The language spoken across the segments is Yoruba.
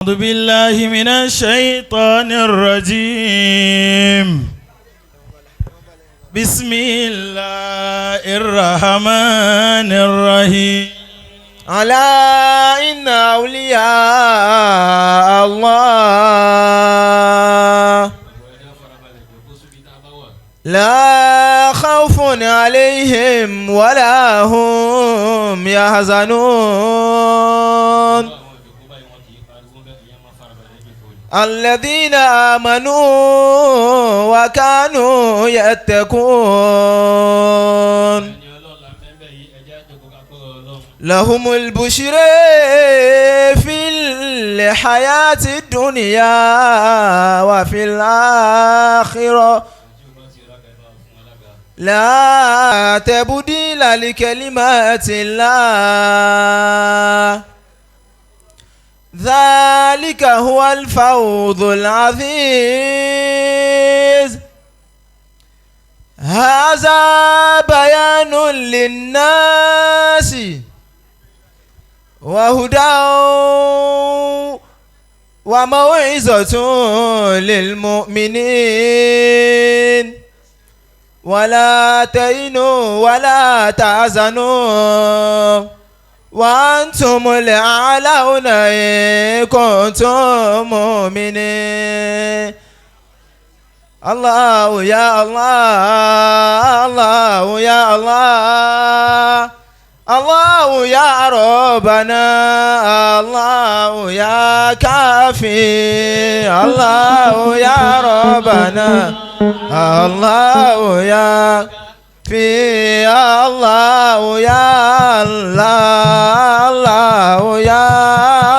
أعوذ بالله من الشيطان الرجيم. بسم الله الرحمن الرحيم. ألا إن أولياء الله لا خوف عليهم ولا هم يحزنون الذين آمنوا وكانوا يتقون لهم البشرى في الحياة الدنيا وفي الآخرة لا تبديل لكلمات الله ذلك هو الفوز العزيز. هذا بيان للناس وهدى وموعظة للمؤمنين. ولا تهنوا ولا تحزنوا وأنتم الأعلون إن كنتم مؤمنين. الله يا الله، الله يا الله، الله يا ربنا، الله يا كافي، الله يا ربنا، الله يا في الله يا الله، الله يا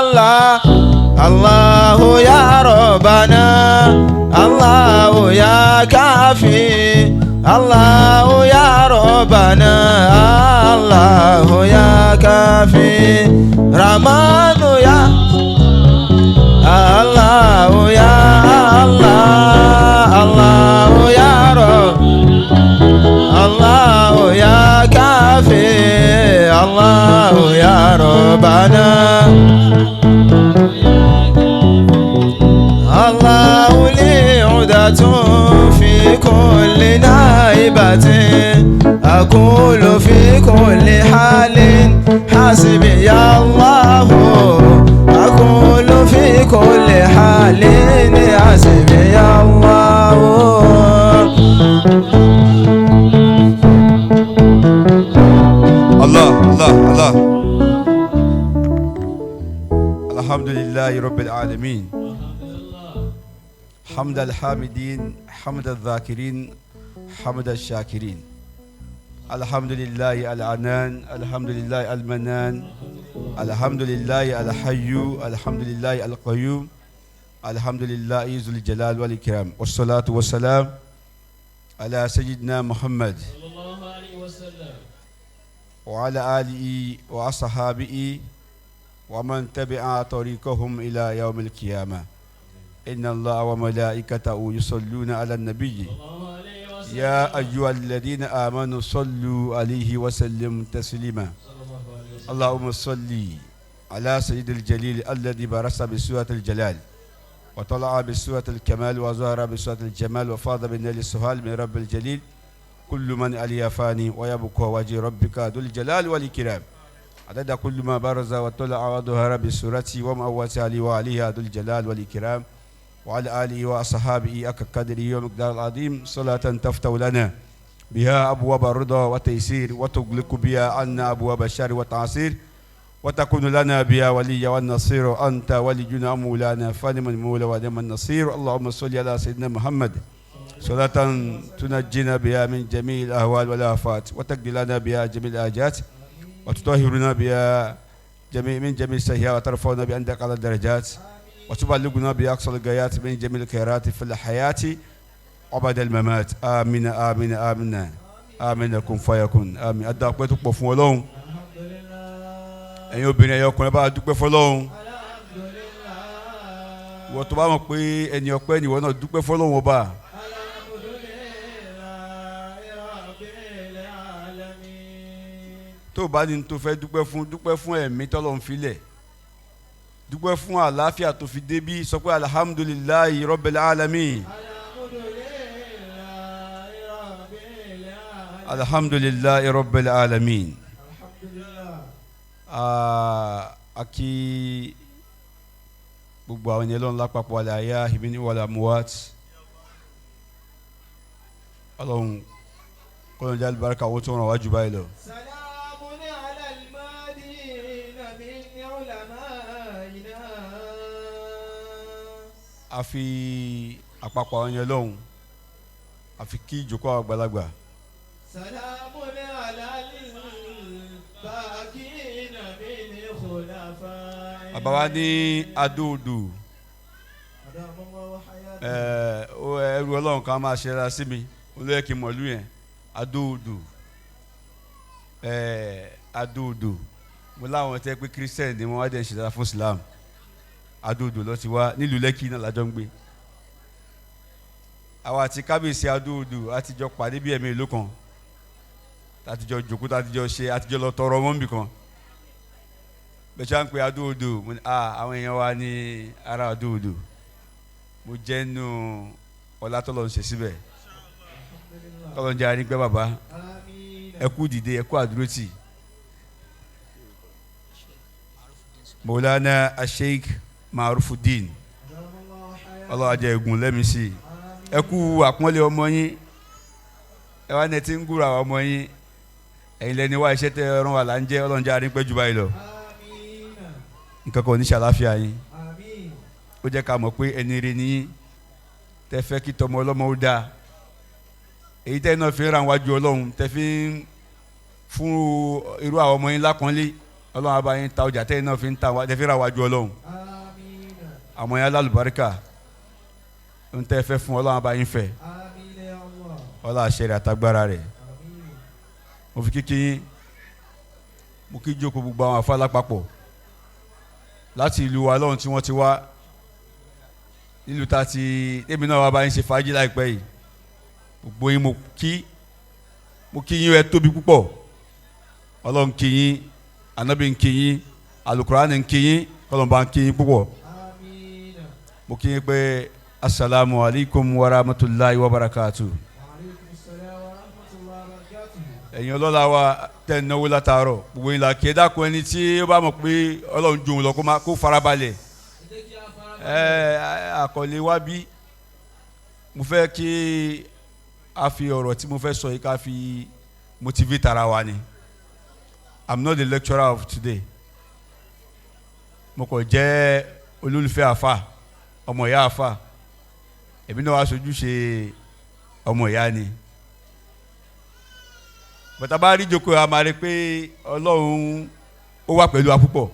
الله، الله يا ربنا، الله يا كافي، الله يا ربنا، الله يا كافي، رحمن يا الله يا الله، الله يا رب، الله يا كافي، الله يا ربنا، الله لي عدة في كل نائبة، أقول في كل حال حسبي الله، أقول في كل حال حسبي الله. الله الله الله. الحمد لله رب العالمين، حمد الحامدين، حمد الذاكرين، حمد الشاكرين. الحمد لله العنان، الحمد لله المنان، الحمد لله الحي، الحمد لله القيوم، الحمد لله ذو الجلال والإكرام، والصلاة والسلام على سيدنا محمد وعلى آله وأصحابه ومن تبع طريقهم إلى يوم القيامة. إن الله وملائكته يصلون على النبي يا أيها الذين آمنوا صلوا عليه وسلم تسليما. اللهم صل على سيد الجليل الذي برز بسورة الجلال وطلع بسورة الكمال وظهر بسورة الجمال وفاض بالنيل السهال من رب الجليل. كل من علي فاني ويبقى وجه ربك ذو الجلال والإكرام، عدد كل ما برز وطلع وظهر بسورته ومأوت عليه وعليها ذو الجلال والإكرام، وعلى آله وأصحابه أك قدره ومقدار العظيم. صلاة تفتح لنا بها أبواب الرضا والتيسير، وتغلق بها عنا أبواب الشر والتعسير، وتكون لنا بها وليا والنصير. أنت ولينا مولانا فنعم المولى ونعم النصير. اللهم صل على سيدنا محمد صلاة تنجينا بها من جميع الأهوال والآفات، وتقضي لنا بها جميع الحاجات، وتطهرنا بها جميع من جميع السيئات، وترفعنا بعندك على الدرجات، وتبلغنا بأقصى الغايات من جميع الخيرات في الحياة وبعد الممات. آمين آمين آمين آمين. كن فيكون. آمين. Adá ọpẹ́ tó pọ̀ fún Ọlọ́run. Ẹ̀yin obìnrin, ẹ̀yin ọkùnrin, bá a dúpẹ́ fọ́lọ́run. Ìwọ tó bá mọ̀ pé ẹni ọpẹ́ ni ìwọ náà, dúpẹ́ fọ́lọ́run ọba. Tó o bá ní tó fẹ́ dúpẹ́ fún, dúpẹ́ fún ẹ̀mí tọ́lọ́run filẹ̀, Dúpẹ́ fún àlàáfíà tó fi débí. Sọ pé alhamdulillahi rabbil alamin. Alhamdulillahi rabbil alamin. A kí gbogbo àwọn ènìyàn lọ́nà lápapọ̀ àlàyé ìbíní wàlà muwat. Ọlọ́run kọ́lọ́n jẹ́ alibarika owó tó ràn wájú báyìí lọ. Salamun ala al-madina min ulama'ina. A fi àpapọ̀ àwọn ènìyàn lọ́hùn, a fi kí ìjókòó àwọn àgbàlagbà. Salamun ala al-baqina min khulafa'ina. Bàbá wa ní adóodò ẹrú Ọlọ́run kan máa ṣe ra sí mi, olóyè kí n mọ̀lú yẹn adóodò adóodò. Mo láwọn tẹ́ pé Christian ni wọ́n wá dẹ̀ ń ṣe dára fún Islam. Adóodò ló ti wá nílùú Lẹ́kì náà lájọ́ ń gbé. Àwa àti kábíyèsí adóodò àtijọ́ pàdé bí ẹ̀mí ìlú kan, àtijọ́ jòkó, àtijọ́ ṣe, àtijọ́ lọ tọrọ ọmọ nbì kan. Bẹ́ẹ̀ ṣe à ń pe adóodò, mo ní àwọn èèyàn wa ní ará adóodò. Mo jẹ́ nù ọlá tọ́lọ́ ń ṣe síbẹ̀. Tọ́lọ́ ń jẹ́ àárín pẹ́ bàbá. Ẹ kú dìde, ẹ kú àdúrótì. Mawlana Sheikh Marufuddin, Ọlọ́run á jẹ́ ẹ̀gùn lẹ́mìí sí i. Ẹ kú àpọ́nlé ọmọ yín. Ẹ wá ní ẹ ti ń gúra ọmọ yín. Ẹ̀yin lẹni wá iṣẹ́ tẹ ọ̀run wà là ń jẹ́. Ọlọ́run jẹ́ àárín pẹ́ jù báyìí lọ. Nǹkan kan ò ní ṣàlàáfíà yín. Ó jẹ́ ká mọ̀ pé ẹni rere ni yín. Tẹ fẹ́ kí tọmọ ọlọ́mọ ó dáa. Èyí tẹ́ náà fi ń ra wájú Ọlọ́run, tẹ fi ń fún irú àwọn ọmọ yín lápọ́nlé. Ọlọ́run á bá yín ta ọjà tẹ́ náà fi ń ta, tẹ fi ń ra wájú Ọlọ́run. Àwọn yẹn alálùbáríkà ń tẹ́ fẹ́ fún Ọlọ́run á bá yín fẹ́. Ọlọ́run àṣẹ rẹ̀ àtagbára rẹ̀. Mo fi kíkí yín, mo kí jókòó gbogbo àwọn àfa lápapọ̀ láti ìlú wa lọ́run tí wọ́n ti wá nílùú ta ti èmi náà wá bá yín ṣe fàájì láìpẹ́ yìí. Gbogbo yín mo kí yín, ẹ tóbi púpọ̀. Ọlọ́run kí yín, Ànábì ń kí yín, Àlùkùránì ń kí yín, kọlọ̀nba ń kí yín púpọ̀. Mo kí yín pé asalaamu alaykum wa rahmatulahi wa barakatu. Ẹ̀yin ọlọ́lá wa tẹ̀ ń náwó látàárọ̀, gbogbo yín la kí. Ẹ dákun, ẹni tí ó bá mọ̀ pé Ọlọ́run ju òun lọ kó farabalẹ̀. Àkọlé wa bí mo fẹ́ kí a fi ọ̀rọ̀ tí mo fẹ́ sọ yìí ká fi motivate ara wa ni. I'm not the lecturer of today. Mo kàn jẹ́ olólùfẹ́ àfà, ọmọ ìyá àfà. Èmi náà wá sojúṣe ọmọ ìyá ni. Bàtà bá rí jókòó, a máa rí pé Ọlọ́run ó wà pẹ̀lú wa púpọ̀.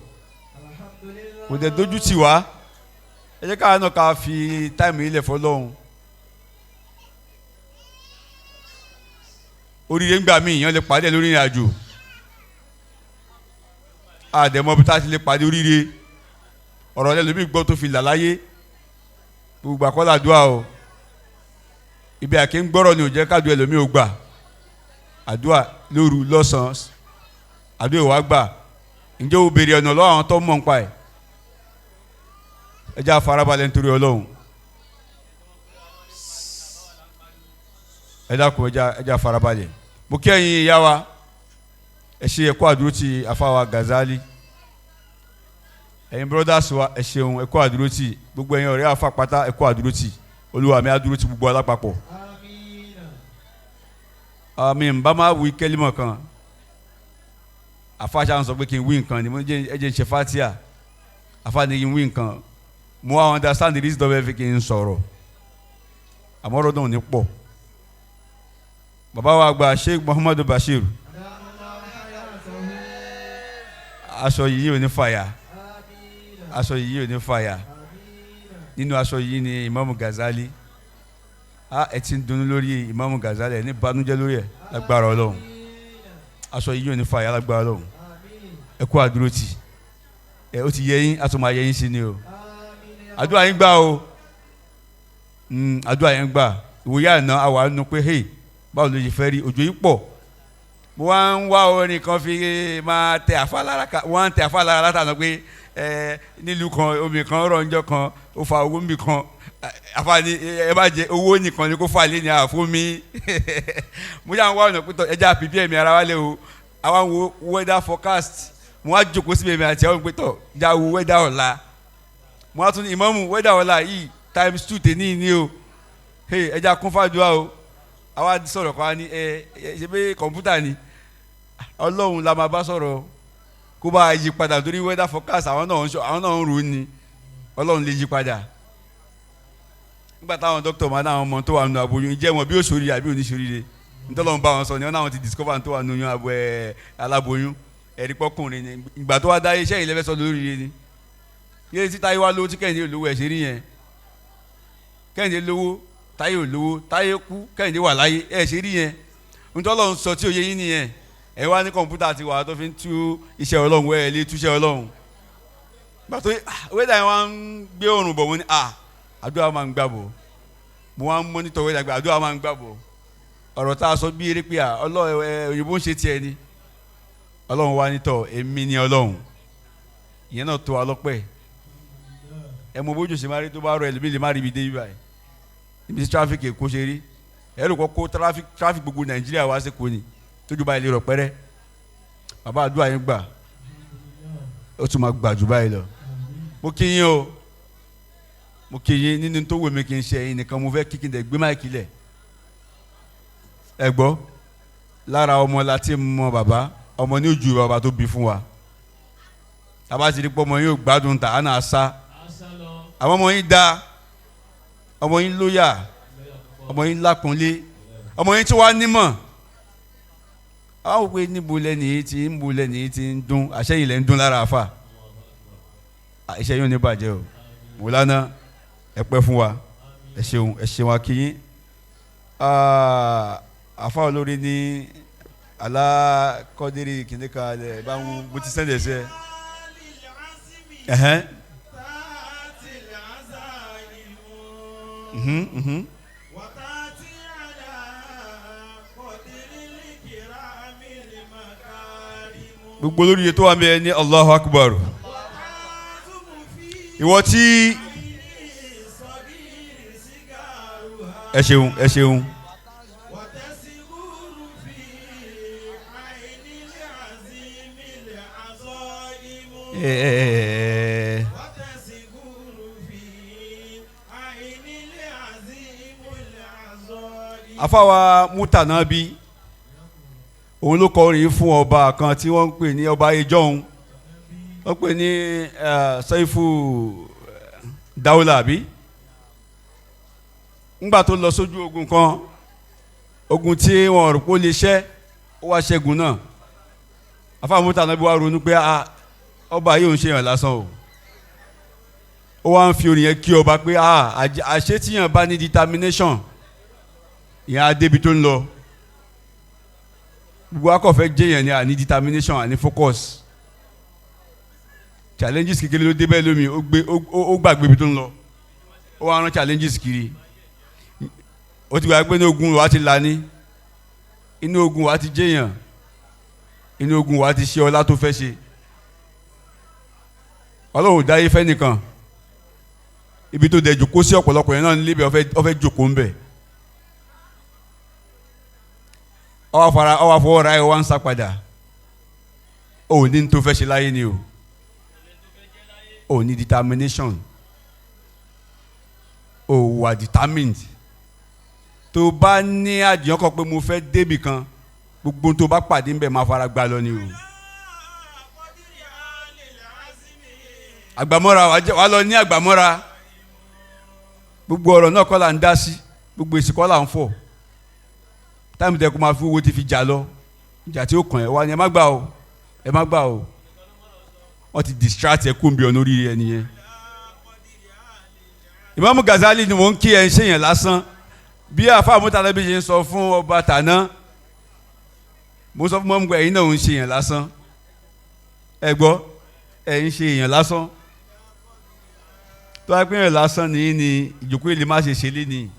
Kò dẹ̀ dójú tì wá. Ẹ jẹ́ káwa náà ká fi táìmù ilẹ̀ fọlọ́run. Oríire ń gbà mí, èèyàn lè pàdé lórí ìrìn àjò. Àdẹ̀mọ́ bí tá a ti lè pàdé oríire. Ọ̀rọ̀ ẹlòmíì gbọ́ tó fi là láyé. Gbogbo àkọ́lá àdúrà o. Ibi àkè ń gbọ́rọ̀ ni ò jẹ́ káàdùn ẹlòmíì ò gbà. Àdúrà lóru lọ́sàn-án, àdúrà ìwà gbà. Ǹjẹ́ o béèrè ọ̀nà lọ́wọ́ àwọn tó mọ̀ nípa ẹ̀? Ẹ jẹ́ á farabalẹ̀ nítorí Ọlọ́run. Ẹ dákun, ẹ jẹ́ á farabalẹ̀. Mo kí ẹ̀yin ìyá wa, ẹ ṣe ẹ̀kọ́ àdúró ti àfáwà Gazali. Ẹ̀yin brothers wa, ẹ ṣeun, ẹ̀kọ́ àdúró ti gbogbo ẹ̀yin ọ̀rẹ́ àfa pátá, ẹ̀kọ́ àdúró ti. Olúwa mi àdúró ti gbogbo alápapọ̀. Àmì nbá máa wí kẹ́límọ̀ kan. Àfa ṣáà ń sọ pé kí n wí nǹkan ni, mo jẹ́ ẹ jẹ́ ń ṣe fatia. Àfa ni kí n wí nǹkan. Mo wá understand the reason why kí n sọ̀rọ̀. Àmọ́ ọ̀rọ̀ náà ní pọ̀. Bàbá wa gba Sheikh Muhammadu Bashir. Aṣọ yìí ò ní fàyà. Aṣọ yìí ò ní fàyà. Nínú aṣọ yìí ni Imam Ghazali. Ẹ ti ń dunnú lórí Imam Ghazali, ẹ ní banújẹ́ lórí ẹ lágbára Ọlọ́run. Aṣọ yìí ò ní fàyà lágbára Ọlọ́run. Ẹ kú àdúró tì. Ẹ ó ti yẹ yín, a tún máa yẹ yín sí ni o. Àdúrà yín gbà o. Àdúrà yín gbà. Ìwòye àná àwa nù pé hey, báwo ló ṣe fẹ́ rí òjò yìí pọ̀. Mo wá ń wá orin kan fi máa tẹ àfa lára ká, wọ́n á ń tẹ àfa lára látàná pé Ẹ nílùú kan, omi kan rọ̀ ńjọ́ kan, ó fa owó mi kan. Àfààní ẹ bá jẹ owó nìkan ni kó fà lé ní àfún mi. Mo yà ń wá ọ̀nà pẹ̀tọ̀ ẹja àpìbí ẹ̀mí ara wa lé o. Àwa ń wo weather forecast. Mo wá jókòó síbi ẹ̀mí àti àwọn pẹ̀tọ̀ já wo weather ọ̀la. Mo wá tún ní ìmọ̀mù, weather ọ̀la yìí times two tè ní ní o. Hey, ẹja kún fàdúrà o. Àwa sọ̀rọ̀ kan, á ní ẹ ẹ ṣe pé kọ̀ǹpútà ni. Ọlọ́run la máa bá sọ̀rọ̀ kó bá yí padà, torí weather forecast, àwọn náà ń sọ, àwọn náà ń rò ó ni. Ọlọ́run lè yí padà. Nígbà táwọn dókítà máa náà mọ tó wà nínú aboyún, jẹ́ wọn bí ó ṣoríire àbí oníṣoríire, ntọ́lọ́run bá wọn sọ ni wọn náà ti discover tó wà nínú oyún abo ẹ̀ aláboyún, ẹ̀rí pọ́kùnrin ni. Ìgbà tó wá dá iṣẹ́ yìí lẹ́fẹ̀ẹ́ sọ lóríire ni yé tí táyé wá lówó tí Kẹ́hìndé olówó ẹ̀ ṣe rí yẹn. Kẹ́hìndé lówó, Táyé olówó, Táyé kú, Kẹ́hìndé wà láyé, ẹ̀ ṣe rí yẹn. Ntọ́lọ́run sọ tí òye yín nìyẹn. Ẹ wá ní kọ̀ǹpútà ti wà tó fi ń tú iṣẹ́ Ọlọ́run, ẹ̀ lè túṣẹ́ Ọlọ́run. Gbàtó weather yẹn wá ń gbé òrùn bọ̀, mo ní à àdúrà máa ń gbà bọ̀. Mo wá ń monitor weather gbà, àdúrà máa ń gbà bọ̀. Ọ̀rọ̀ tá a sọ bí eré pé à Ọlọ́run ẹ òyìnbó ń ṣe tiẹ̀ ni. Ọlọ́run wá nítọ̀, èmi ni Ọlọ́run. Ìyẹn náà tó wa lọ́pẹ́. Ẹ mọ bójú ṣe máa rí tó bá rọ, ẹlòmíì lè má rí ibi dé ibà yìí níbi tí traffic Èkó ṣe rí. Ẹrù kọ́ kó traffic gbogbo Nàìjíríà wá sí kò ní tójú báyìí lè rọ̀ pẹ́rẹ́. Bàbá, àdúrà yín gbà, ó tún máa gbà jù báyìí lọ. Mo kí yín o, mo kí yín. Nínú tó wù mí kí n ṣe, ẹ̀yin nìkan mo fẹ́ kí kí n dẹ̀ gbé mic lẹ̀. Ẹ gbọ́, lára ọmọ la ti mọ bàbá. Ọmọ ní ojú bàbá tó bí fún wa. Tàbá ti di pé ọmọ yín ò gbádùn, tà á náà sá. Àwọn ọmọ yín da, ọmọ yín lóyà, ọmọ yín lápọ́nlé, ọmọ yín tí wàá nímọ̀. Àwọn òpè níbo lẹ́nu yìí ti ń bo lẹ́nu yìí ti ń dún, àṣẹyìn lẹ́ ń dún lára àfà. Iṣẹ́ yóò ní bàjẹ́ o. Mọ̀lánà, ẹ pẹ́ fún wa. Ẹ ṣeun, ẹ ṣeun, akínyín. Àfa olórí ní alákọ́dérì kìnìkan ẹ bá ń bó ti sẹ́ndẹ̀ sí ẹ. Ẹ̀hẹ́n. Mhm. وتأتي على قدر الكرام المكارم. Gbogbo olórí yẹn tó wà mí ní Allahu Akbar. وتعزم في Ìwọ tí الصغير سيجارها. Ẹ ṣeun, ẹ ṣeun. وتسغر في عين العزيم العظائم. Ẹ ẹ ẹ. وتسغر في عين العزيم العظائم. Afáwa Mutanabi, òun ló kọ orin fún ọba kan tí wọ́n ń pè ní ọba ìjọ́un, wọ́n pè ní Saifu Daula àbí. Ńgbà tó lọ sójú ogun kan, ogun tí wọ́n rò pé ó lè ṣẹ́, ó wá ṣẹ́gun náà. Afáwa Mutanabi wá ronú pé ah, ọba yìí ò ń ṣe yàn lásán o. Ó wá ń fi orin yẹn kí ọba pé ah, àṣé tíyàn bá ní determination, ìyẹn á débi tó ń lọ. Gbogbo akọ̀fẹ́ jẹ́yàn ni àní determination, àní focus. Challenges kékeré ló débẹ̀ lómi, ó gbé ó gbàgbé ibi tó ń lọ, ó wá rán challenges kiri. Ó ti gbàgbé ní ogun wa ti là ní inú ogun wa ti jẹ́yàn, inú ogun wa ti ṣe ọlá tó fẹ́ ṣe. Ọlọ́run ò dáyé fẹ́ nìkan. Ibi tó dẹ̀ jòkó sí, ọ̀pọ̀lọpọ̀ yẹn náà níbi ọ̀fẹ́ jòkó ń bẹ̀. Ọwọ́ fara, ọwọ́ fọwọ́ ra ẹ̀, wá ń sá padà. Ò ní tó fẹ́ ṣe láyé ni o, ò ní determination, ò wà determined. Tó bá ní àdìyàn kan pé mo fẹ́ débì kan, gbogbo tó bá pàdé ńbẹ̀, máa fara gbá lọ ni o. قدر آل العزم. Àgbàmọ́ra, wà lọ ní àgbàmọ́ra. Gbogbo ọ̀rọ̀ náà kọ́ là ń dá sí, gbogbo èsì kọ́ là ń fọ̀. Time tẹ kó máa fi owó ti fi jà lọ, ìjà tí ó kàn ẹ́ wá ní ẹ má gbà o, ẹ má gbà o. Wọ́n ti distract ẹ kó n bí ọ lórí ẹ nìyẹn. Ìmáàmù Gazali ni mò ń kí. Ẹ ń ṣèyàn lásán. Bí àfa Mutanabi ṣe ń sọ fún ọba tàná, mo sọ fún mọ́mú pé ẹ̀yin náà ń ṣèyàn lásán. Ẹ gbọ́, ẹ̀ ń ṣe èèyàn lásán. Tó wá pé èèyàn lásán ní ní ìjókòó ilé má ṣe ṣe lé ní.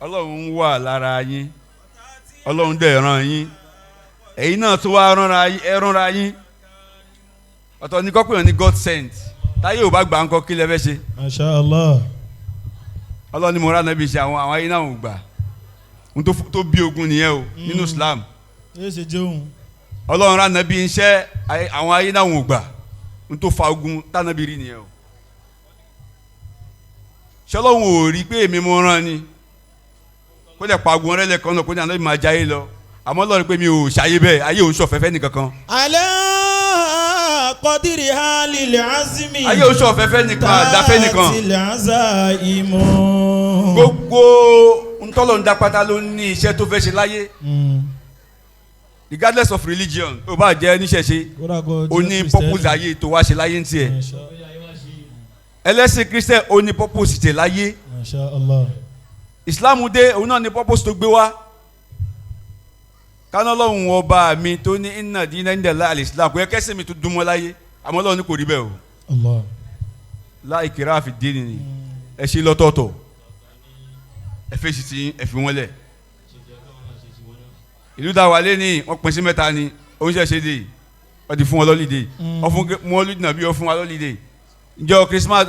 Ọlọ́run wà lára yín, Ọlọ́run dẹ̀ ràn yín, ẹ̀yin náà tó wá ránra yín, ẹ ránra yín. Ọ̀tọ̀ ní kọ́pẹ́ ní God sent. Táyé ò bá gbà ń kọ́, kí lẹ fẹ́ ṣe? Masha Allah. Ọlọ́run ni mo rán Ànábì ṣe, àwọn ayé náà ò gbà. Ohun tó bí ogun nìyẹn o nínú Islam. Yóò ṣe jẹun. Ọlọ́run rán Ànábì iṣẹ́, àwọn ayé náà ò gbà. Ohun tó fa ogun tànábì rí nìyẹn o. Ṣọlọ́run ò rí pé èmi mo rán ni kó lè pa ogun rẹ lẹ́ẹ̀kan náà, kó ní Ànábì máa jayé lọ? Àmọ́ Ọlọ́run pé mi ò ṣayé bẹ́ẹ̀, ayé ò ń ṣọ̀fẹ́fẹ́ nìkankan. على قدر حال العزم. Ayé ò ń ṣọ̀fẹ́fẹ́ nìkan, àdáfẹ́ nìkan. تأتي العزائم. Gbogbo ntọ́lọ̀ ń dá pátá ló ní iṣẹ́ tó fẹ́ ṣe láyé, regardless of religion. Ó bá jẹ́ níṣẹ̀ṣe, Kódà kó ó jẹ́ ní Kristẹni. purpose ayé tó wá ṣe láyé ń tiẹ̀. Masha. Ẹlẹ́sìn Christian, ó ní purpose tẹ̀ láyé. Masha Allah. Islam dé, òun náà ní purpose tó gbé wá. Kaná Ọlọ́run ọba mi tó ní إن الدين عند الله الإسلام, kò yẹ kẹ́sìn mi tó dún mọ́ láyé, àmọ́ Ọlọ́run ní kò rí bẹ́ẹ̀ o. Allah. لا إكراه في الدين ni. Ẹ ṣe lọ́tọ̀ọ̀tọ̀, ẹ fèsì tí ẹ fi wọ́n lẹ̀. Ìlú tá a wà lé ní, wọ́n pín sí mẹ́ta ni. Oúnjẹ ṣe dé, wọ́n ti fún wọn l'holiday, wọ́n fún mọ́lúdì nàbí, wọ́n fún wa l'holiday njọ Christmas,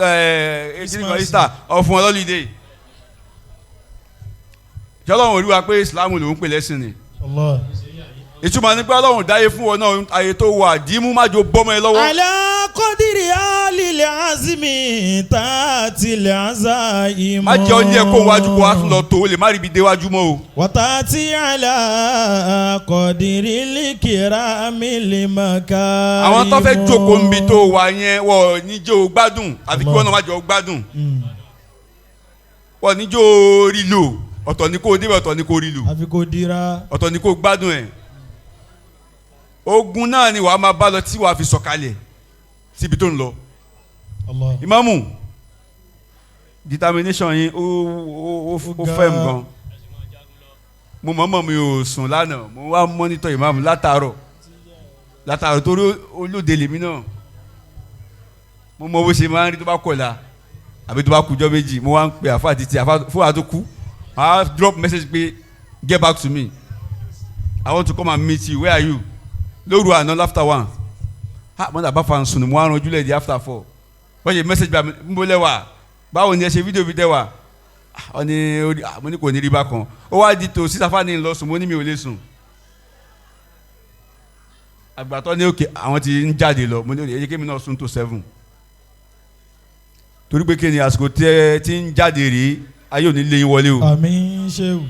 Christmas. Easter, wọ́n fún wọn l'holiday. Jọlọ́run ò rí wa pé Islam lòún pè lẹ́sìn ni? Allah. Ìtumọ̀ ní pé Ọlọ́run dáyé fún wọn náà, ayé tó wà dìímú má jo bọ́mọ ẹ lọ́wọ́. على قدر حال العزم تأتي العزائم. Má jẹ́ ọ ní ẹ kó wájú, kó wá tún lọ tó o lè má rí ibi déwájú mọ́ o. وتأتي على قدر الكرام المكارم. Àwọn tó fẹ́ jókòó níbi tó wà yẹn, wọ́n ní jẹ́ o gbádùn, àfi kí wọ́n náà má jẹ́ o gbádùn. Wọ́n ní jẹ́ o rí lò. Ọ̀tọ̀ ní kó o débẹ̀, ọ̀tọ̀ ní kó o rí lò. Àfi kò dira. Ọ̀tọ̀ ní kó o gbádùn ẹ̀. Ogun náà ni wàá máa bá lọ tí wàá fi sọ̀kalẹ̀ síbi tó ń lọ. Allah. Ìmáàmù, determination yín ó Ó ga. Fẹ́ mi gan. Mo mọ̀ọ́mọ̀ mi ò sùn lánàá, mo wá monitor ìmáàmù látàárọ̀ látàárọ̀, torí olóde lèmi náà. Mo mọ bó ṣe máa ń rí tó bá kọ̀la àbí tó bá kújọ́ méjì. Mo wá ń pè àfa títí àfa fún àtúkú, I drop message pé, "Get back to me, I want to come and meet you, where are you?" Lóru àná, after 1, ha, mo dàbá fa sùn ni, mo wá ranjú lẹ̀ di after 4. Wọ́n ṣe message bá mi, ń bọ́lẹ̀ wà, báwo ni ẹ ṣe fídíò fi tẹ́ wà ọ ní orí? Mo ní kò ní rí bákan. Ó wá di tó sísáfà ní lọ sùn, mo ní mi ò lè sùn. Àgbàtọ́ ní òkè àwọn ti ń jáde lọ, mo ní òye kémi náà sùn tó 7, torí pé kí ni àsìkò tẹ́ ti ń jáde rèé. Ayé ò ní lé yín wọlé o. Àmín, ṣéwù.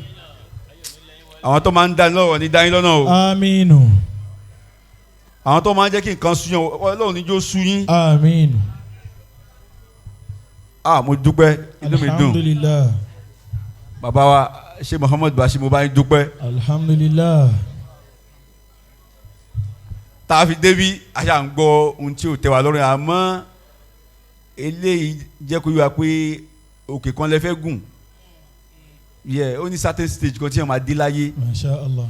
Àwọn tó máa ń dání lọ́wọ́ ní dání lọ́nà o. Àmínú. Àwọn tó máa ń jẹ́ kí nǹkan sú yín, Ọlọ́run ní jó sú yín. Àmínú. Ah, mo dúpẹ́, inú mi dùn. Alhamdulilah. Bàbá wa ṣé Muhammad Bashir, mo bá yín dúpẹ́. Alhamdulilah. Tá a fi débi, a ṣà ń gbọ́ ohun tí ò tẹ́ wa lọ́rùn, àmọ́ eléyìí jẹ́ kó yé wa pé òkè kan lẹ fẹ́ gùn yẹ. Ó ní certain stage kan tí yẹn máa dé láyé. Masha Allah.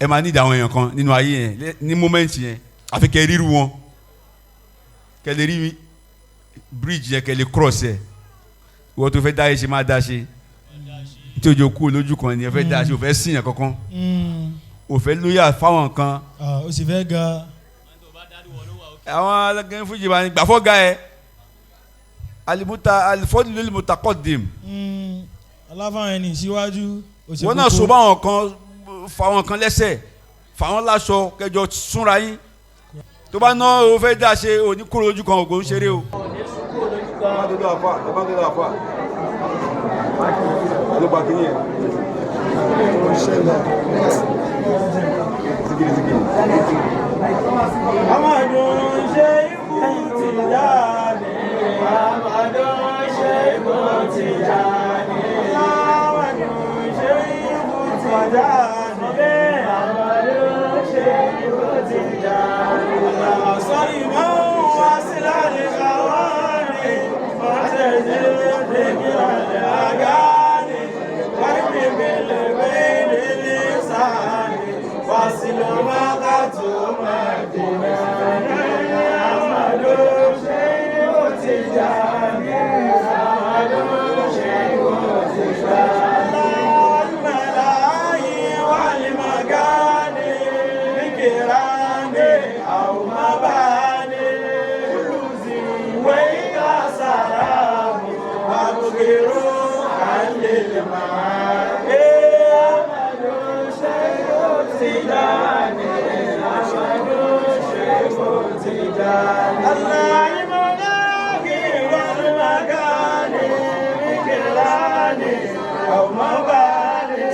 Ẹ máa nídìí àwọn èèyàn kan nínú ayé yẹn ní moment yẹn, àfi kẹ́ ríru wọn, kẹ́ lè rí bridge yẹn, kẹ́ lè cross ẹ̀. Ìwọ tó fẹ́ dá yé ṣe, máa dá ṣe. Tí ojú kú lójú kan ni ẹ fẹ́ dá ṣe, ò fẹ́ sìn yẹn kankan, ò fẹ́ lóyà fáwọn kan. Ah, ó sì fẹ́ ga. Àwọn alágẹ̀ fújì máa ń gbà fọ́gà ẹ̀ alimuta الفضل للمتقدم. Aláfáwọn ẹni síwájú. Ó ṣe Wọn náà kókó. so báwọn kan, fa wọn kan lẹ́sẹ̀, fa wọn láṣọ, kẹjọ súnra yín. Tó bá ná o fẹ́ dá ṣe, òní kúrò lójú kan, ògò ń ṣeré o. Ẹ má dodo àfa, ẹ má dodo àfa ló gba kínní yẹn. Zikiri zikiri. Amadu Sheikhu Tijani. Amadu Sheikhu Tijani. Amadu Sheikhu Tijani. Amadu Sheikhu Tijani. صرما واصل الغواني فاعتزل ذكر الأغاني وارمي بالبين اللسان واصل ما قد أحمد شيخ تجاني، أحمد شيخ تجاني. الملايين. للمعالي أحمد شيخ تجاني أحمد شيخ تجاني الله المناخي والمكان بكلاني أو مباني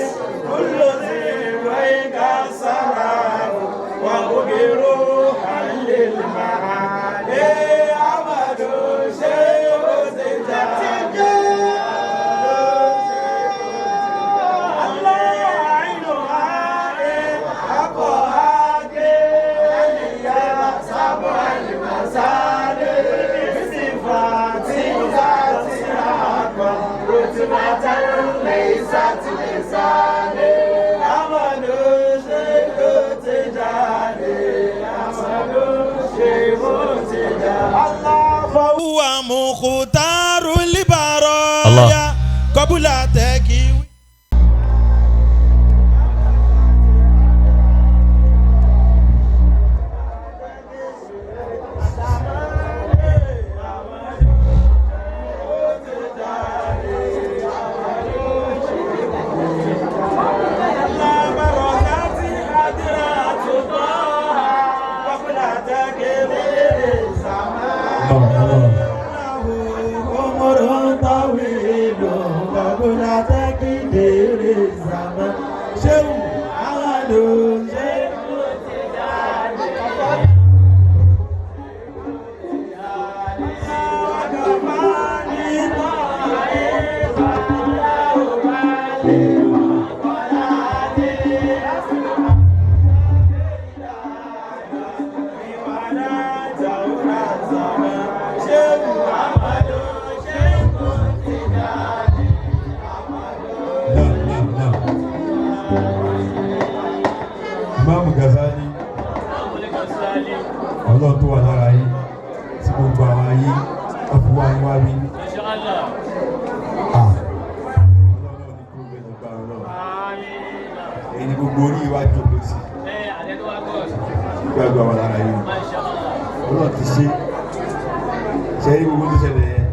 كل ذي ويك السراب وأجروحا للمعالي أحمد شيخ تجاني الله عين عالي حقها يا سبع المسالي بصفات ذات أكبر رتبة ليست لساني أحمد شيخ تجاني أحمد شيخ تجاني الله فهو مختار البرايا الله. قبل تكوين Naam, naam, naam. Imam Ghazali, Ọlọ́run tó wà lára yín tí gbogbo àwọn ayé ọ̀fun wa ń wá wí. Ah, Ọlọ́run náà ní kúrò bẹ́ẹ̀ lọ́gbà Ọlọ́run. Èyí ni gbogbo orí iwájú òkú sí. Gbàgbọ́ àwọn lára yín. Ọlọ́run ti ṣe. Ṣé rí gbogbo tó ṣẹlẹ̀ yẹn?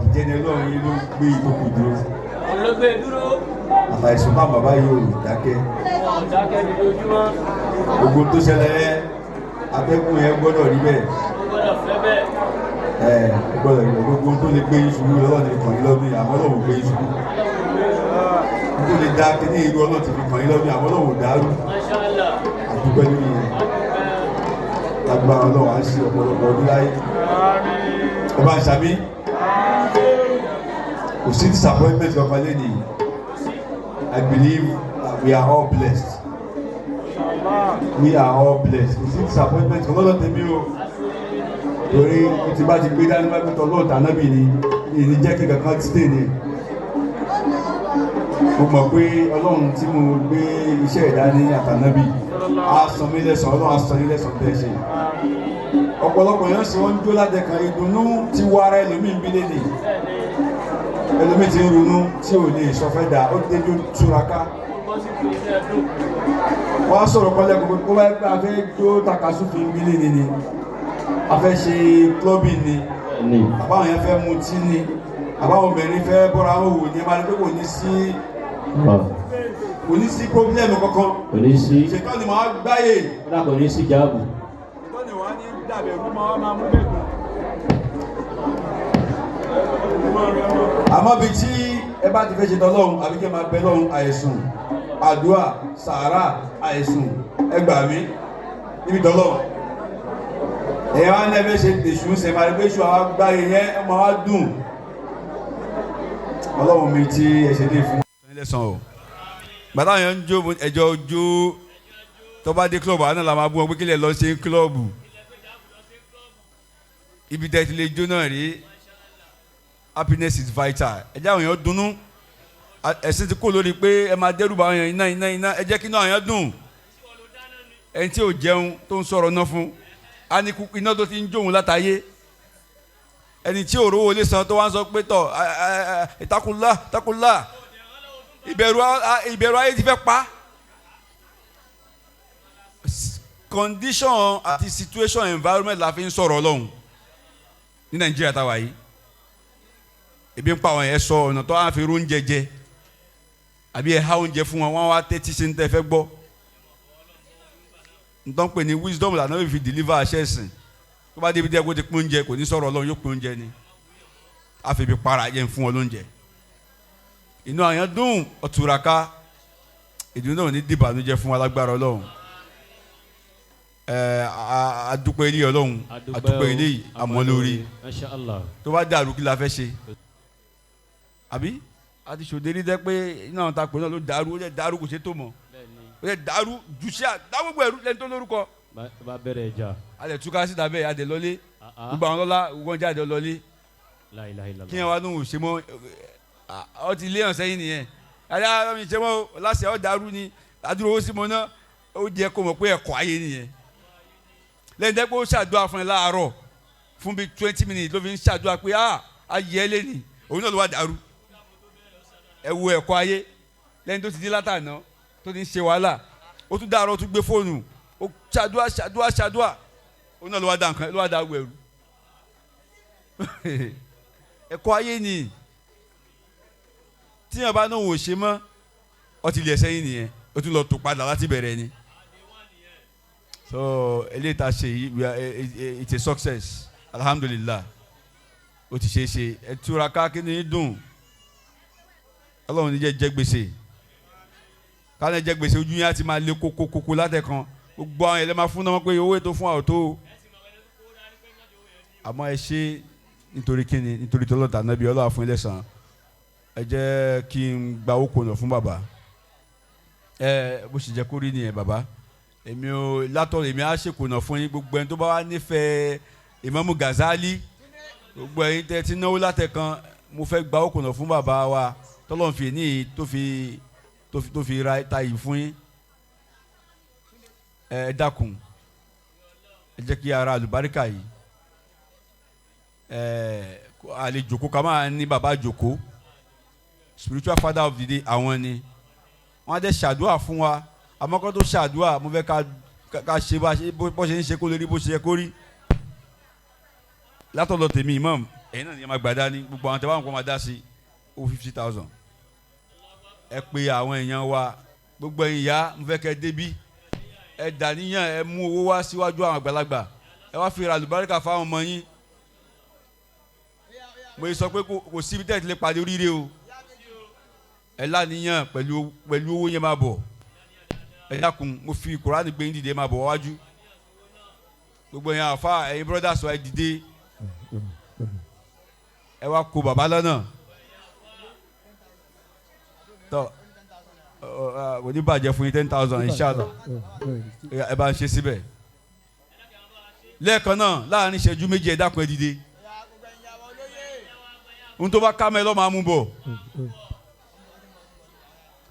Ìjẹni Ọlọ́run yín ló gbé ìtókù dúró. Olóògbé dúró Àfàìsùn bá bàbá yóò dákẹ́. ọ̀dákẹ́ lójoojúmọ́ Gbogbo tó ṣẹlẹ̀ yẹn, atẹ́gùn yẹn gbọ́dọ̀ rí bẹ́ẹ̀. ó gbọ́dọ̀ fẹ́ bẹ́ẹ̀. Ẹ gbọ́dọ̀ rí bẹ́ẹ̀. Gbogbo tó lè gbé yín ṣubú lọ́wọ́ ti kàn yín lọ́dún yìí, àmọ́ Ọlọ́run ò gbé yín ṣubú. Tó lè dá kíní irú Ọlọ́run ti fi kàn yín lọ́dún yìí, àmọ́ Ọlọ́run ò dàrú. Masha Allah. Àdúpẹ́ lórí yẹn. Lágbára Ọlọ́run á ṣe ọ̀pọ̀lọpọ̀ ọdún láyé. Ẹ bá ń ṣàmì. Kò sí disappointment kankan lénìí. I believe that we are all blessed. We are all blessed. Kò sí disappointment kan lọ́dọ̀ tèmi o. Torí tí bá ti gbé dání wá pé tọ́lọ́ tànábì ni ìní jẹ́ kí kankan ti tè ní. Mo mọ̀ pé Ọlọ́run tí mo gbé iṣẹ́ ìdání àtànábì á san mí lẹ́san, Ọlọ́run á san yín lẹ́san tẹ́ ẹ ṣe. Ọ̀pọ̀lọpọ̀ èèyàn sì wọ́n ń jó látẹ̀kàn ìdùnnú ti wọ ara ẹlòmíì ń bí lédè. Ẹlòmíì ti ń ronú tí ò lè sọ fẹ́ dà, ó ti dé túraká. Wọ́n á sọ̀rọ̀ kọ́lẹ́ kó kó bá yẹ pé a fẹ́ jó takasúfin ń bí lédè ni, a fẹ́ ṣe clubbing ni, àbáwọn yẹn fẹ́ mutí ni, àbáwọn obìnrin fẹ́ bọ́ra wọn wò ní, ẹ máa rí pé kò ní sí problem kankan. Kò ní sí. Ṣètọ́ ni màá gbáyè. Kódà kò ní sí jáàbù. Ṣètọ́ ni wàá ní dàbẹ̀rú máa máa mú bẹ́ẹ̀ dùn. Àmọ́ bíi tí ẹ bá ti fẹ́ ṣe tọ́lọ́hún àbí kí ẹ máa bẹ lọ́hún àìsùn àdúrà sàárà àìsùn ẹ gbà mí níbi tọ́lọ́hún. Ẹ wá ní ẹ fẹ́ ṣe tèṣù ṣe máa rí pé ṣù àwọn agbáyé yẹn ẹ máa wá dùn. Ọlọ́run mi tí ẹ ṣe dé fún. Lẹ́sàn o, bàtà yẹn ń jó ẹjọ́ jó tó bá dé club àwọn náà la máa bú wọn pé kílẹ̀ lọ ṣe ń club. Ibi tẹ́ ti lè jó náà rí. Happiness is vital. Ẹ jẹ́ àwọn èèyàn dunnú. Ẹ̀sìn ti kó lórí pé ẹ máa dẹ́rù bá àwọn èèyàn iná iná iná. Ẹ jẹ́ kí inú àwọn èèyàn dùn. Ẹni tí ò jẹun tó ń sọ̀rọ̀ náà fún á ní kú iná tó ti ń jóun látàyé. Ẹni tí ò rówó lè san tó wá ń sọ pé tọ̀ ìtakùlá ìtakùlá ìbẹ̀rù ayé ti fẹ́ pa. Condition àti situation environment la fi ń sọ̀rọ̀ Ọlọ́run ní Nàìjíríà táwa yìí. Ebi ń pa àwọn yẹn sọ ọ̀nà tó á fi róúnjẹ jẹ. Àbí ẹ há oúnjẹ fún wọn, wọn wá tẹ́tí sí ní tẹ́ fẹ́ gbọ́. Ntọ́ pé ní wisdom làná fi deliver àṣẹ ẹ̀sìn. Tó bá débi díẹ̀ kó ti pín oúnjẹ, kò ní sọ̀rọ̀ Ọlọ́run, yóò pín oúnjẹ ni. Àfẹ́bí para jẹ́ fún wọn lóúnjẹ. Inú àyàn dùn, ọ̀túnraka. Ìdùnnú náà ní dìbànújẹ́ fún alágbára Ọlọ́run. Ẹ adúpẹ́ ilé Ọlọ́run, adúpẹ́ ilé yìí, àmọ́ lórí. Masha Allah. Tó bá dàrú kí la fẹ́ ṣe? Àbí a ti ṣòdérí dẹ́ pé iná àwọn ta pè náà ló dàrú, ó jẹ́ dàrú kò ṣe tó mọ̀. Ó jẹ́ dàrú jùṣíà dáwọ́gbọ̀ ẹ̀rú lẹ́ni tó lórúkọ. Bá bẹ̀rẹ̀ ìjà. A lè túká síta bẹ́ẹ̀, a lè lọlé. Gbogbo àwọn lọ́lá wọ́n jáde lọlé. La ilaha illallah. Kí ẹ wá lóhùn ṣe mọ́, ọ ti léèyàn sẹ́yìn nìyẹn. Ayé mi ṣe mọ́ láṣẹ ọ dàrú ni, àdúró owó sí mọ́ náà, ó jẹ́ kó mọ̀ pé ẹ̀kọ́ ayé nìyẹn. Lẹ́yìn tẹ́ pé ó ṣàdúrà fún ẹ láàárọ̀ fún bíi 20 minutes ló fi ń ṣàdúrà pé a ayé ẹ lẹ́nìí, òun náà ló wá dàrú. Ẹ wo ẹ̀kọ́ ayé lẹ́yìn tó ti dé látàná tó ti ń ṣe wàhálà, ó tún dàárọ̀, ó tún gbé fóònù, ó ṣàdúrà ṣàdúrà ṣàdúrà, òun náà ló wá dà nǹkan, ló wá dà wẹ̀rù. Ẹ̀kọ́ ayé ni. Tíyẹn bá náà wò ṣe mọ́, ọ ti lè sẹ́yìn nìyẹn, ó tún lọ tó padà láti bẹ̀rẹ̀ ni. So eléyìí tá a ṣe yìí, it's a success, alhamdulillah. Ó ti ṣe é ṣe. Ẹ túra ká, kí ni dùn. Ọlọ́run ní jẹ́ jẹ́ gbèsè. Ká ní jẹ́ gbèsè, ojú yẹn á ti máa lé kókó kókó látẹ̀kan. Gbogbo àwọn ẹlẹ́mà fún náà pé owó ètò fún àwọn tó. Àmọ́ ẹ ṣe nítorí kíni, nítorí tọ́lọ́tà náà bí Ọlọ́run fún ilé san. Ẹ jẹ́ kí n gba owó kùnà fún bàbá. Ẹ bó ṣe jẹ́ kó rí nìyẹn bàbá. Èmi ò látọ̀, èmi á ṣèkùnà fún yín. Gbogbo ẹni tó bá wà nífẹ̀ẹ́ Ìmámù Gazali, gbogbo ẹ̀yin tẹ́ ti náwó látẹ̀kan, mo fẹ́ gba owó kùnà fún bàbá wa tọ́lọ́n fi ní tó fi ra ta yìí fún yín. Ẹ dákun, ẹ jẹ́ kí ara àlùbáríkà yìí. Ẹ àlè jòkó ká máa ní bàbá jòkó, spiritual father of the day àwọn ni. Wọ́n á dẹ̀ ṣàdúrà fún wa. Àmọ́ kó tó ṣàdúrà, mo fẹ́ ká ṣe bó ṣe ń ṣe kó lè rí bó ṣe yẹ kó rí. Látọ̀dọ̀ tèmi imam, ẹ̀yin náà ni ẹ máa gbà dání. Gbogbo àwọn tẹ́ bá wọn kọ́ máa dá sí ó 50,000. Ẹ pe àwọn èèyàn wa, gbogbo ẹ̀yin ìyá, mo fẹ́ kẹ́ débí. Ẹ dàníyàn, ẹ mú owó wá síwájú àwọn àgbàlagbà. Ẹ wá fi ra àlùbáríkà fáwọn ọmọ yín. Mo sọ pé kò síbi tẹ́ ẹ ti lè pàdé oríire o. Ẹ láníyàn pẹ̀lú owó yẹn máa bọ̀. Ẹ dákun, mo fi Kùránì gbé yín dìde, máa bọ̀ wájú. Gbogbo ẹ̀yin àfa, ẹ̀yin brothers wa, ẹ dìde. Ẹ wá kó bàbá lọ́nà. Tọ́ kò ní bàjẹ́ fún yín 10,000 inshallah. Ẹ bá ń ṣe síbẹ̀. Lẹ́ẹ̀kan náà láàrin ìṣẹ́jú méjì, ẹ dákun ẹ dìde. Ohun tó bá ká mẹ́ lọ́ máa mú bọ̀.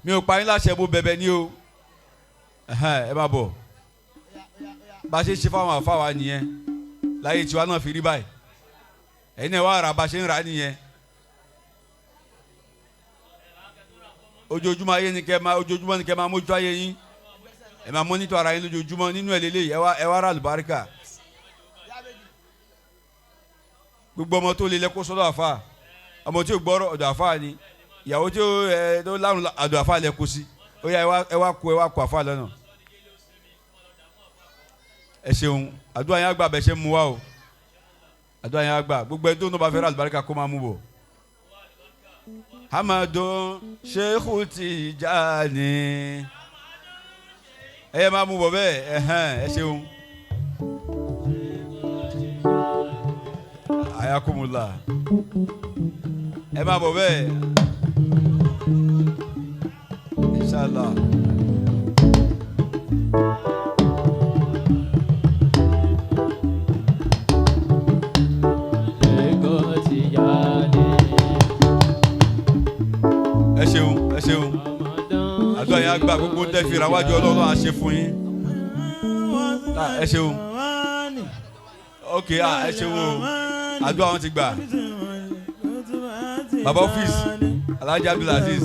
Mi ò pa yín láṣẹ, bó bẹ̀bẹ̀ ní o. Ẹ má bọ̀. Bá a ṣe ṣe fáwọn àfa wa nìyẹn. Láyé tiwa náà fi rí báyìí. Ẹ̀yin náà wá rà bá a ṣe ń rà nìyẹn. Ojoojúmọ́ ayé ni kẹ́ máa, ojoojúmọ́ ni kẹ́ máa mójútó ayé yín. Ẹ máa mọ́nítọ̀ ara yín lójoojúmọ́ nínú ẹ̀ lélẹ́yìí. Ẹ wá rà àlùbáríkà. Gbogbo ọmọ tó lé lẹ́kọ́ sọ́dọ̀ àfa. Ọmọ tí ò gbọ́rọ̀ ọ̀dọ̀ àfa ni. Ìyàwó tí ó ẹ tó lárùn àdó àfa lẹ kó sí. Ó yá ẹ wá kó àfa lọ́nà. Ẹ ṣeun, àdúrà yẹn á gbà bẹ́ẹ̀ ṣe ń mu wá o. Àdúrà yẹn á gbà. Gbogbo ẹni tó ń bá fẹ́ rà àlùbáríkà kó máa mú bọ̀. Hamadu Sheikhu Tijani. Ẹ yẹ máa mú bọ̀ bẹ́ẹ̀, ẹ̀hẹ́n, ẹ ṣeun. Ayakumula. Ẹ máa bọ̀ bẹ́ẹ̀. Inshallah. Ẹ ṣeun, ẹ ṣeun. Àdúrà yẹn á gbà, gbogbo tẹ́ fi ra wájú Ọlọ́run á ṣe fún yín. Ẹ ṣeun. Ok, ẹ ṣeun o. Àdúrà wọn ti gbà. Baba ọ́fíìsì Alhaji Abdulaziz.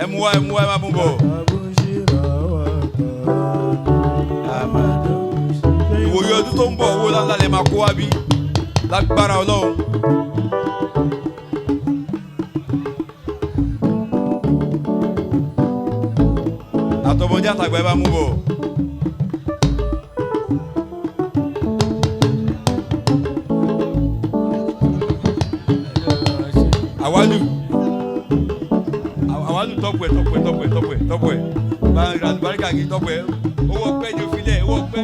Ẹ mú wá, ẹ mú wá, ẹ má mú bọ̀. Ìwòye ọdún tó ń bọ̀, owó ńláńlá lè máa kó wá bí lágbára Ọlọ́run. àtàgbà ẹ bá mú bọ̀. Àwálù àwálù tọ́pù ẹ̀ tọ́pù ẹ̀ tọ́pù ẹ̀ tọ́pù ẹ̀ tọ́pù ẹ̀ bá ń ra àlùbáríkà kì í tọ́pù ẹ̀ owó ọpẹ́ ni òfilẹ̀ owó ọpẹ́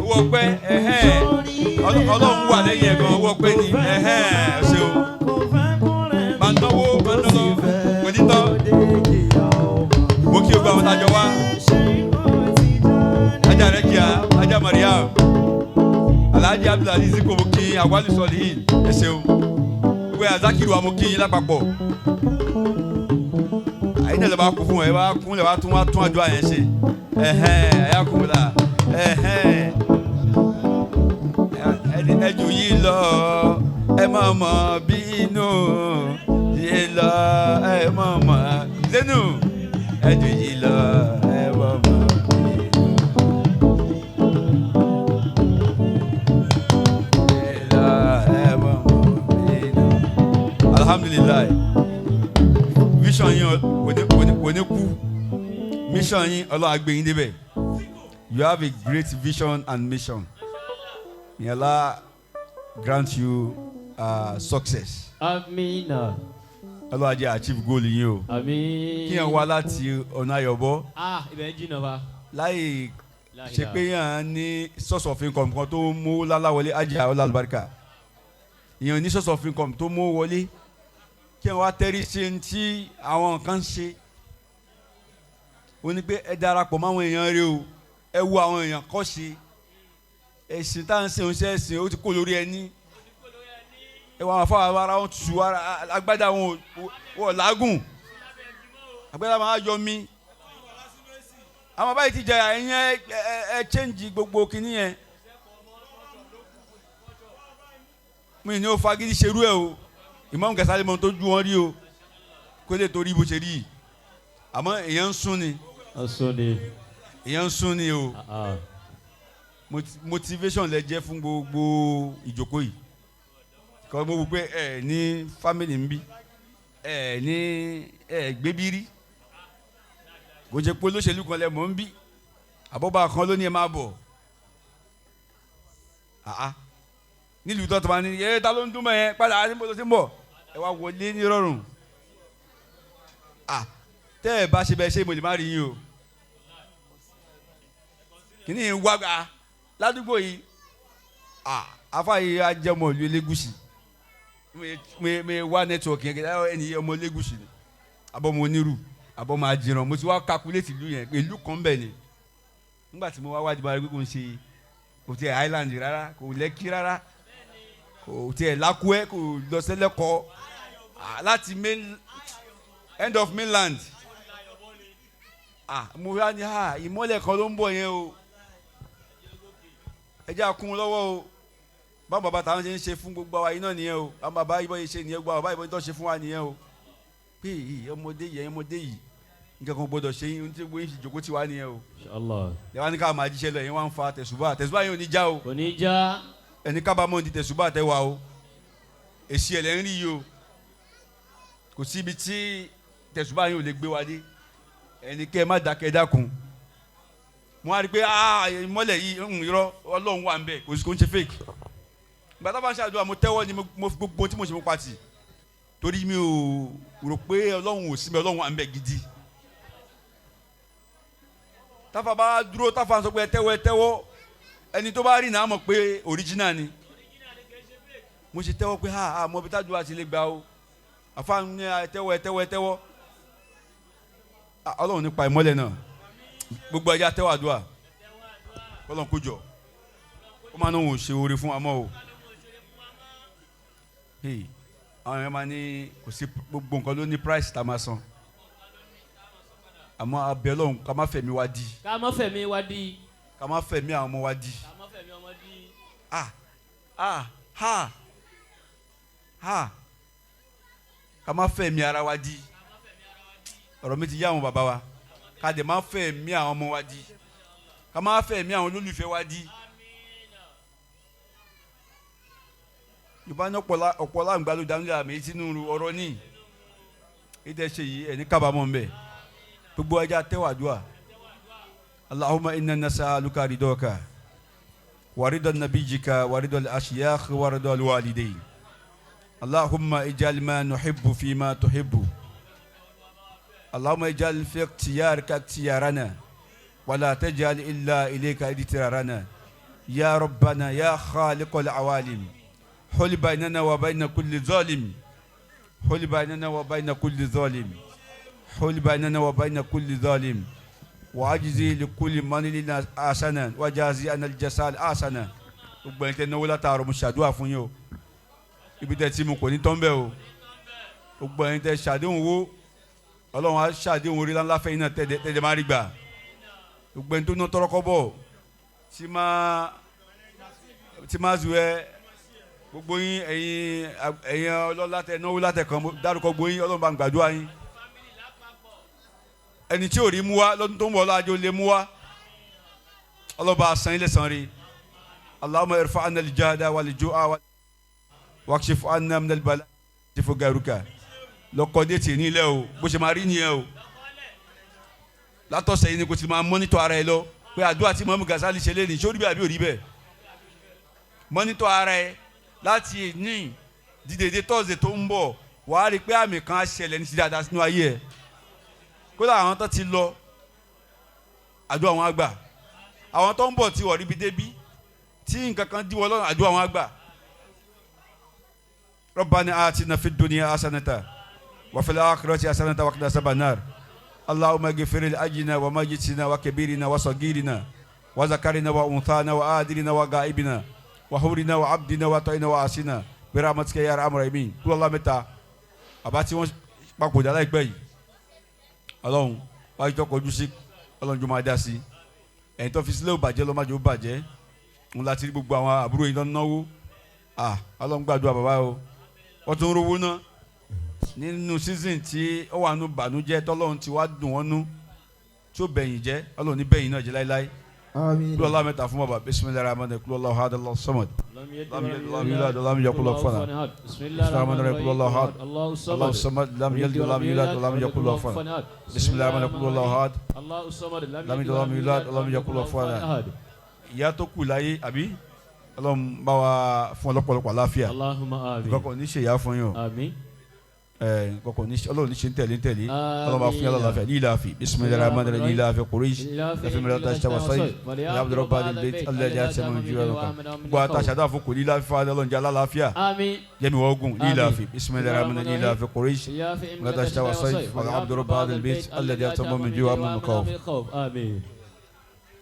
owó ọpẹ́ ẹ̀hẹ́n Ọlọ́run wà lẹ́yìn ẹ̀ gan owó ọpẹ́ ni ẹ̀hẹ́n ṣeun máa ń náwó máa ń náwó kò ní tán mo kí o gba àwọn tajọ wá ajá rẹ kíá ajá Mariam Alhaji Abdulaziz kò mo kí Awalu Solihin ẹ ṣeun gbogbo azakiru wa mo kí yín lápapọ̀ àyìn náà lè bá kú fún ẹ bá kún lè bá tún wá tún àdúrà yẹn ṣe ẹhẹn ẹyà kún la ẹhẹn ẹjù yìí lọ ẹ má mọ bínú yìí lọ ẹ má mọ lẹ́nu ẹjù yìí lọ ẹ má mọ bínú yìí lọ ẹ má mọ bínú. Alhamdulilayi, vision yín kò ní kú, mission yín Ọlọ́run á gbé yín débẹ̀. You have a great vision and mission. May Allah grant you success. Amina. Ọlọ́run á jẹ́ achieve goal yín o. Àmín. Kí yẹn wá láti ọ̀nà àyọ̀bọ Ah, ibẹ̀ ń jìnnà fa. láì La ṣe ilaha. pé yẹn ní source of income kan tó mú láláwọlé ajá ọlá àlùbáríkà. Ìyẹn ní source of income tó mú wọlé. Kí yẹn wá tẹ́rí ṣe ń tí àwọn kan ṣe. Ó ní pé ẹ darapọ̀ mọ́ àwọn èèyàn rẹ o, ẹ wo àwọn èèyàn kọ́ ṣe. Ẹ̀sìn tá à ń sìn oúnjẹ ẹ̀sìn ó ti kó lórí ẹni. Ẹ wọ àwọn afọ ara wọn tù ara agbádá wọn ò lágùn. Agbádá máa yọ mí. Àwọn báyìí ti jẹ ẹ̀yìn ẹ ẹ chẹ́ǹjì gbogbo kìíní yẹn. Mi ní o fagídí ṣerú ẹ o. Ìmáàmù Gàsálí mọ tó ju wọn rí o. Kó lè torí bó ṣe rí yìí. Àmọ́ èèyàn ń sún ni. Ọ̀sùn ni. Èèyàn ń sún ni o. Ah, ah. Motivation lẹ jẹ́ fún gbogbo ìjókòó yìí. Kọ́ mo wò pé ẹ ní family ń bí ẹ ní ẹ gbébírí kò jẹ́ pé olóṣèlú kan lẹ mọ̀ ń bí àbọ̀bà kan ló ní ẹ máa bọ̀ àá nílùú tó tọ́ ma ní ẹ ta ló ń dún mọ́ yẹn padà á ní bó tó ti ń bọ̀ ẹ wá wọlé ní rọrùn à tẹ́ ẹ bá ṣe bẹ́ẹ̀ ṣe mo lè má rí yín o kìíní yìí wá gbà ládùúgbò yìí à afa yìí á jẹ́ ọmọ ìlú Elégùṣì mi wá nẹ́tíwọ̀kì yẹn kí ẹni yìí ọmọ Elégùṣì ni abọ́mọ onírù abọ́mọ ajiran mo ti wá kakuléètì ìlú yẹn pé ìlú kan bẹ̀ ni nígbà tí mo wá wájú bá rí pé kò ń ṣe kò tiẹ̀ island rárá kò lẹ́kí rárá kò tiẹ̀ lákúẹ́ kò lọ sẹ́lẹ̀kọ́ láti main end of mainland mo wá ní ìmọ́lẹ̀ kan ló ń bọ̀ yẹn o ẹ jẹ́ àkún lọ́wọ́ o báwọn bàbá táwọn ṣe ń ṣe fún gbogbo àwa yìí náà nìyẹn o báwọn bàbá yìí bọ́ ṣe nìyẹn gbogbo àwọn bàbá yìí tó ṣe fún wa nìyẹn o pé ọmọdé yẹn ọmọdé yìí nǹkan kan gbọdọ̀ ṣe yín tí gbogbo yín ṣe jókòó tiwa nìyẹn o Inshallah. lẹ́wọ́n ní ká máa jíṣẹ́ lọ ẹ̀yin wá ń fa tẹ̀sùbà tẹ̀sùbà yín ò ní já o Kò ní já. ẹni kábàámọ̀ ní tẹ̀sùbà tẹ̀ wá o èsì ẹ̀ lẹ́ ń rí yìí o kò sí ibi tí tẹ̀sùbà yín ò lè gbé wa dé ẹni kẹ́ ẹ má dákẹ́ dákun mo wá rí i pé ìmọ́lẹ̀ yìí ń irọ́ Ọlọ́run wà ń bẹ̀ kò sí kò ń ṣe fake gbàtà bá ń ṣàdúrà mo tẹ́wọ́ ni mo fi gbogbo tí mo ṣe mo pati torí mi ò rò pé Ọlọ́run ò sí mi Ọlọ́run wà ń bẹ̀ gidi táfà bá dúró táfà sọ pé ẹ tẹ́wọ́ ẹ tẹ́wọ́ ẹni tó bá rí náà mọ̀ pé original ni mo ṣe tẹ́wọ́ pé ha mo bí tájú àti lè gbà o àfa ní ẹ tẹ́wọ́ ẹ tẹ́wọ́ ẹ tẹ́wọ́ Ọlọ́run nípa ìmọ́lẹ̀ náà gbogbo ẹja tẹ́wọ́ àdúrà Ọlọ́run kó jọ ó máa ń wò ṣe oore fún wa mọ́ o àwọn èèyàn máa ní kò sí gbogbo nǹkan ló ní price tá a máa san àmọ́ abẹ́ Ọlọ́run ká má fẹ̀mí wa di Ká má fẹ̀mí wa di. ká má fẹ̀mí àwọn ọmọ wa di Ká má fẹ̀mí ọmọ di. ah ah ha ha ká má fẹ̀mí ara wa di ọ̀rọ̀ mi ti yá àwọn bàbá wa ká dẹ̀ má fẹ̀mí àwọn ọmọ wa di ká má fẹ̀mí àwọn olólùfẹ́ wa di. Yorùbá ní ọ̀pọ̀ láǹgbá ló dánú àmì sínú ọ̀rọ̀ ní ìdẹ́ ṣe yìí ẹni kábàámọ̀ ń bẹ̀ gbogbo ẹja tẹ́wàdúà Allahumma inna nas'aluka ridaka wa rida nabiyyika wa rida al-ashyakh wa rida al-walidayn. Allahumma ij'al ma nuhibbu fima tuhibbu. Allahumma ij'al fi ikhtiyarika ikhtiyarana wa la taj'al illa ilayka idtirarana. Ya Rabbana ya khaliq al-awalim hul baynana wa bayna kulli zalim hul baynana wa bayna kulli zalim hul baynana wa bayna kulli zalim وأجزي لكل من لنا أحسنا وجازي أن الجزاء الأحسن. Gbogbo ẹni tẹ́ náwó látàárọ̀ mo ṣàdúrà fún yín o, ibi tẹ́ tí mo kò ní tán bẹ́ẹ̀ o. Gbogbo ẹni tẹ́ ṣàdéhùn owó, Ọlọ́run á ṣàdéhùn orí ńlá fẹ́yìn náà tẹ́lẹ̀ má rí gbà. Gbogbo ẹni tó ná tọrọkọ́bọ̀ tí má zu ẹ, gbogbo yín ẹ̀yin ọlọ́lá tẹ́ náwó látẹ̀kàn dárúkọ gbogbo yín, Ọlọ́run bá ń gbàdúrà yín. Ẹni tí ò rí mú wá lọ́dún tó ń bọ̀ ọlọ́jọ́ lè mú wá, ọlọ́ba san ilé san rí. Allahumma irfa anna al-jahda wal-ju'a wakshif anna min al-bala ti fo garuka. Lọ́kọ́ dé tì ní ilẹ̀ o, bó ṣe máa rí nìyẹn o. Látọ̀sẹ̀ yìí ni kò ti máa mọ́nítọ̀ ara ẹ lọ pé àdúrà tí Mọ́mú Gazali ṣe lé ní ṣé ó rí bẹ́ẹ̀ àbí ò rí bẹ́ẹ̀. Mọ́nítọ̀ ara ẹ láti ní dídèdè tọ́sídẹ̀ẹ́ tó ń bọ̀, wàá rí pé àmì kan á ṣẹlẹ̀ ní ti dáadáa sínú ayé ẹ. Kódà àwọn tó ti lọ àdúrà wọn àgbà, àwọn tó ń bọ̀ tí wọ́n ríbi débí tí nǹkan kan díwọ́ lọ́nà àdúrà wọn àgbà. Rabbana atina fid dunya hasanata wa fil akhirati hasanata wa qina azaban nar. Allahumma ighfir li ajina wa majitina wa kabirina wa sagirina wa zakarina wa unthana wa adirina wa ghaibina wa hurina wa abdina wa ta'ina wa asina bi rahmatika ya arhamar rahimin. Kúlọ̀ lámẹ́ta àbá tí wọ́n papòdà láìpẹ́ yìí, Ọlọ́run wájú tó kọjú sí Ọlọ́run jọ máa dá sí. Ẹ̀yin tó fi sílẹ̀ ò bàjẹ́ lọ́mọdé ò bàjẹ́. Ń láti rí gbogbo àwọn àbúrò yìí tó ń náwó. Ọlọ́run gbàdúrà bàbá o, wọ́n tún ń rówó ná nínú season tí ó wà nù bànújẹ́ tọ́lọ́run ti wá dùn wọ́n nú tí ó bẹ̀yìn jẹ́. Ọlọ́run ní bẹ̀yìn náà jẹ́ láéláé. Kúlọ̀ Allahu mẹ́ta fún bàbá. Bismillahir rahmanir rahim. Kúlọ̀ Allahu ahad Allahu samad. Lam yalid walam yulad walam yakul lahu kufuwan ahad. Bismillahir rahmanir rahim. Kúlọ̀ Allahu ahad Allahu samad. Lam yalid walam yulad walam yakul lahu kufuwan ahad. Bismillahir rahmanir rahim. Kúlọ̀ Allahu ahad lam yalid walam yulad walam yakul lahu kufuwan ahad. Ìyá tó kù láyé àbí Ọlọ́run bá wa fún ọlọ́pọ̀lọpọ̀ àlàáfíà. Allahumma àmín. Kọ́kọ́ ní ṣe ìyá fún yín o. Àmín. Kọ́kọ́ ní Ọlọ́run ní ṣe ń tẹ̀lé ń tẹ̀lé. Ọlọ́run bá fún yàrá àlàáfíà ní ìlàáfì. Bismillahir rahmanir rahim. Ìlàáfì Quraysh. Ìlàáfì mìíràn ṣe wà sọ́yìn. Ìlàáfì rọ́bà alẹ́ alẹ́ àti ẹ̀mọ̀ ju ẹ̀rọ kan. Gbogbo àtàṣàdá fún kò ní ìlàáfì fún Ọlọ́run jẹ́ alálàáfíà. Àmín. Jẹ́mi wọ́gùn ní ìlàáfì. Bismillahir rahmanir rahim. Ìlàáfì Quraysh. Mìíràn ṣe wà sọ́yìn. Ìlàáfì rọ́bà alẹ́ alẹ́ àti ẹ̀mọ̀ ju ẹ̀rọ kan. Àmín.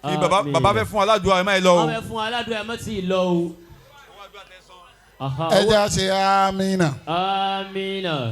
Bàbá fẹ́ fún aládùúgbò ẹ̀ máa lọ o. Wọ́n fẹ́ fún aládùúgbò ẹ̀ má ti lọ o. Ẹ jẹ́ àṣẹ amínà. Amínà.